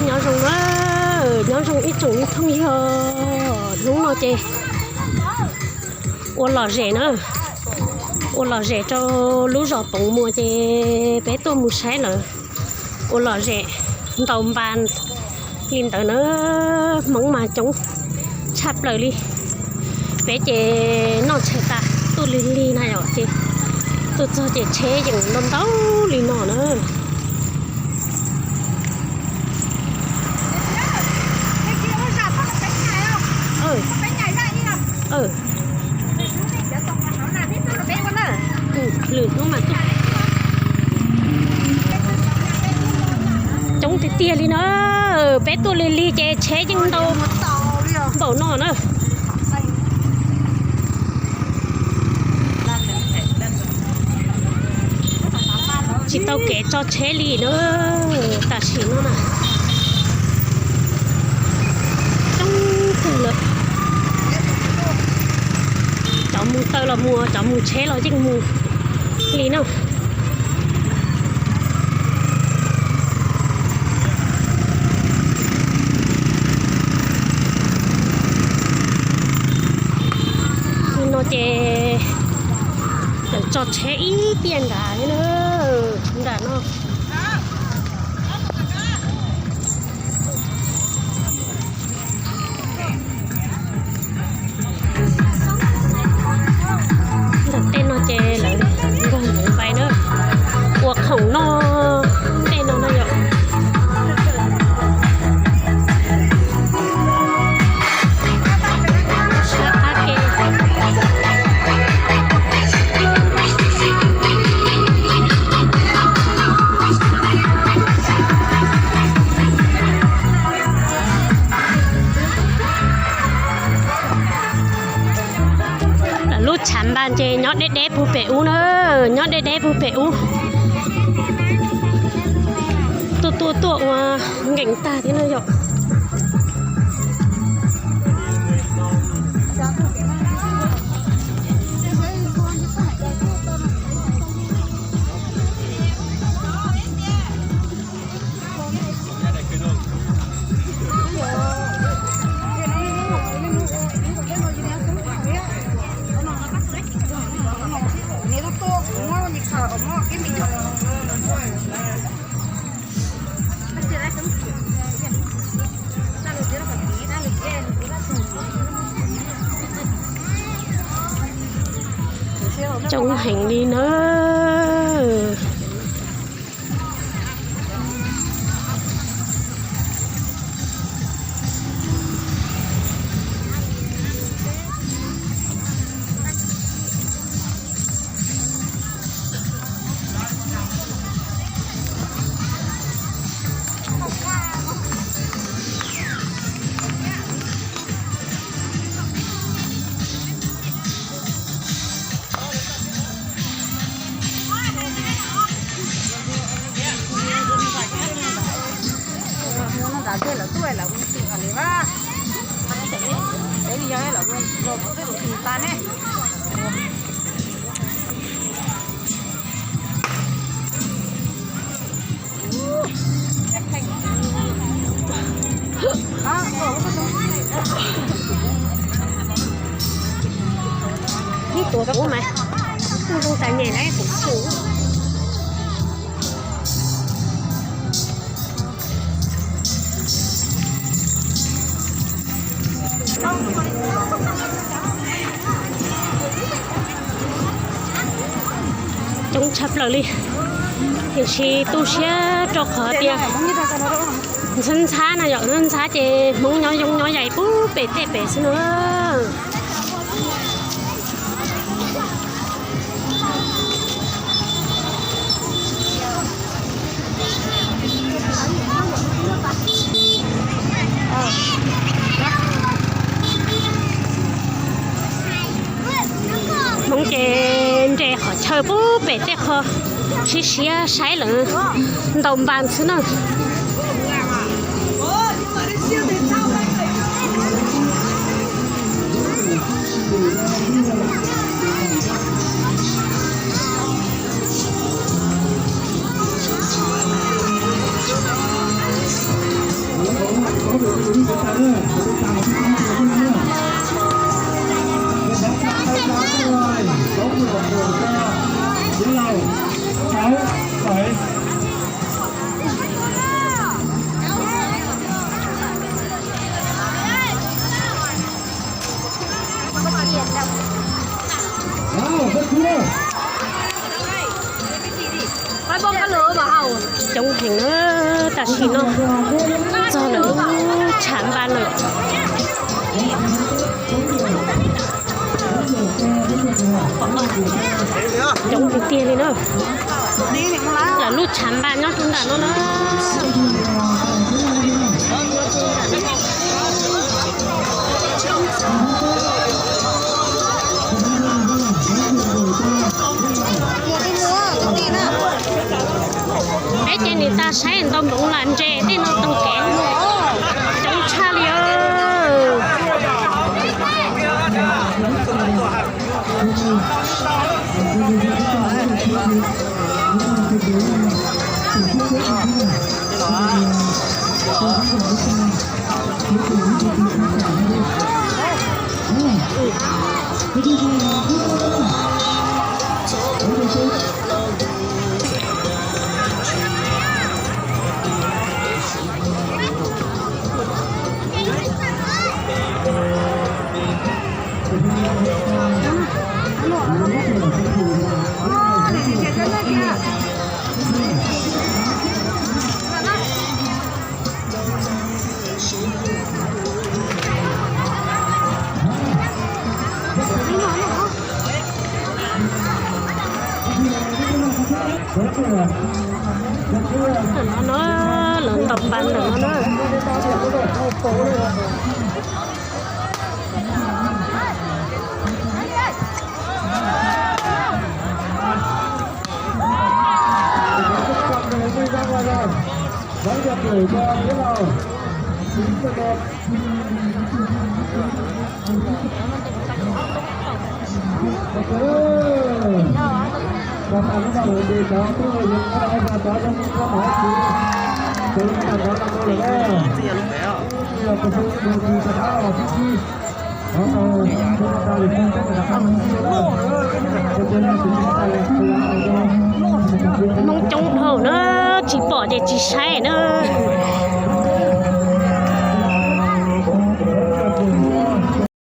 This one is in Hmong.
Nyob zoo na, nyob zoo ib tsoom phooj ywg, hnub no ces ua lom zem na, ua lom zem rau lub zos Poov Muas ces peb tuaj mus saib lawv ua lom zem ntaus npas li ntawd na. Hmoob mas coob tshaj plaws li. Peb ces noj tshais tas tuaj lig lig na yom, ces tuaj txog ces tsheb yeej ntau ntau li no na. Lwm hnub mas tuaj coob tiag tiag li na. Peb tuaj lig lig ces tsheb yeej ntau npaum no na. Tsis tau kev tso tsheb li na, tam sim no na coob kawg lawm. Cov mus taw los mus, cov mus tsheb los yeej mus li na. No ces lawv tso tsheb ib tiag nrad li na, nram no. Ntawm tej no ces lawv nkag npoov pais na, ua khoom noj tej no na yom. Lub tshav npas ces nyob deb deb puag pem ub na, nyob deb deb puag pem ub. Tuaj tuaj tuaj ua nkees tag thiab na yom. Coob heev li na. Ib tuav kuv mas, kuv zoo tas nyem lawm kuv tsis. Coob tshaj plaws li, tiam sis tu siab rau qhov tias ntxhab ntxhab na yom, ntxhab ntxhab ces Hmoob nyob zoo nyob yaim puag pem tej pem xwb na. Hmoob ces nres qhov chaw puag pem tej qho siab siab saib lawv ntaus npas xwb na. Coob heev na, tam sim no txog lawm lub tshav npas lawm. Coob tiag tiag li na. Lawv lub tshav npas nyob rau nram no na. Peb ces nim tas saib ntau npoov lam ntses tej no toog kev, coob tshaj li. Tam no na, lawv ntaus npas ntawm no na. Hmoob coob dhau na, tsis pom ces tsis saib na.